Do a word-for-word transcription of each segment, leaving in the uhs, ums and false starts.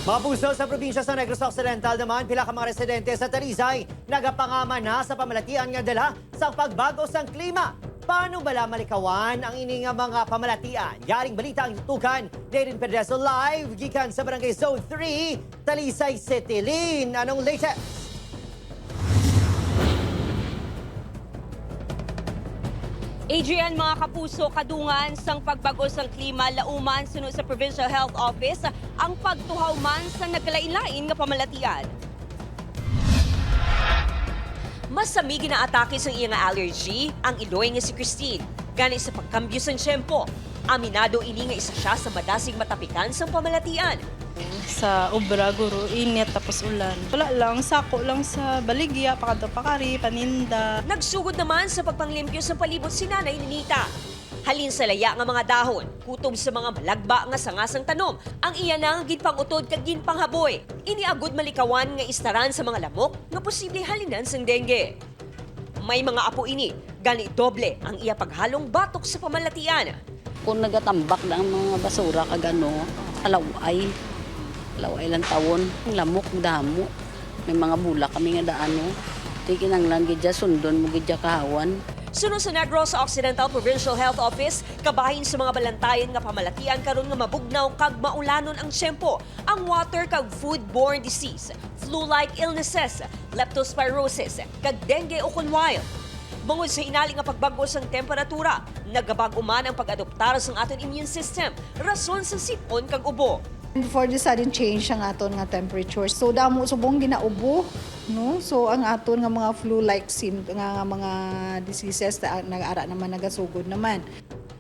Mga kapuso, sa probinsya sa Negros Occidental naman, pila ka mga residente sa Talisay nagapangaman na sa pamalatian nga dala sa pagbago sang klima. Paano bala malikawan ang ini nga mga pamalatian? Yaring balita ang tutukan ni Lynn Pedreso live gikan sa Barangay Zone three, Talisay City. Lynn, anong latest? Adrian, mga kapuso, kadungan sang pagbag-o sang klima, lauman suno sa Provincial Health Office ang pagtuhaw man sa nagkalain-lain nga pamalatian. Masami ginaatake sang iya nga allergy ang iloy nga si Christine. Gani sa pagkambyo sang tiyempo, aminado ini nga isa siya sa madasig matapikan sang pamalatian. Sa obra, guro, init tapos ulan. Wala lang, sako lang sa baligya, pakadto pakari, paninda. Nagsugod naman sa pagpanglimpyo sa palibot si Nanay Ninita. Halin sa laya nga mga dahon, kutob sa mga malagba nga sanga sang tanom, ang iya na nga ginpangutod kag ginpanghaboy. Ini agud malikawan nga istaran sa mga lamok nga posible halinan sang dengue. May mga apo ini, gani doble ang iya paghalong batok sa pamalatian. Kung nagatambak na ang mga basura kag ano, sa laway. Laway lang tawon. Ang lamok, damo. May mga bulak kami nga daan, no? Di kinanglan gid dya, sundon mo gid dya kahawan. Suno sa Negros Occidental Provincial Health Office, kabahin sa mga balantayan nga pamalatian karon nga mabugnaw kag maulanon ang tiyempo, ang water kag foodborne disease, flu-like illnesses, leptospirosis, kag dengue ukon wild. Bangod sa inali nga pagbag-o sang temperatura, nagabag-o man ang pag-adoptar sang aton immune system, rason sa sip-on kag ubo. And for the sudden change ang aton nga temperature, so damo subong ginaubo, no? So ang aton nga mga flu-like sim- nga, nga mga diseases na nag-ara naman, nagasugod naman.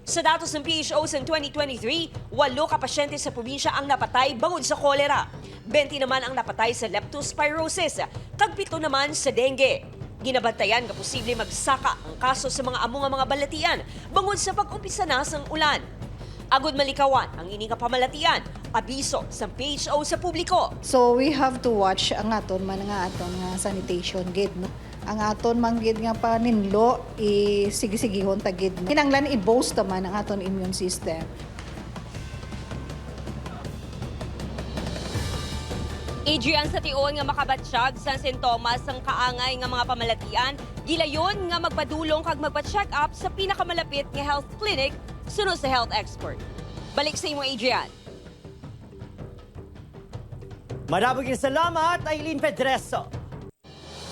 Sa datos ng P H O sa twenty twenty-three, walo ka pasyente sa probinsya ang napatay bangod sa kolera. Bente naman ang napatay sa leptospirosis, kag pito naman sa dengue. Ginabantayan nga posible magsaka ang kaso sa mga amo nga mga balatian bangod sa pag-umpisa na sang ulan. Agud malikawan ang ini nga pamalatian, abiso sang P H O sa publiko. So we have to watch ang aton man nga aton nga sanitation gid, no? Ang aton man gid nga paninlo, i-sige-sigihon ta gid. Kinahanglan i-boost naman ang aton immune system. Adrian, sa tion nga makabatyag sang sintomas sang kaangay nga mga pamalatian, gilayon nga magpadulong kag magpa-check up sa pinakamalapit nga health clinic suno sa health expert. Balik sa imo, Adrian. Madamo gid salamat, Aileen Pedreso.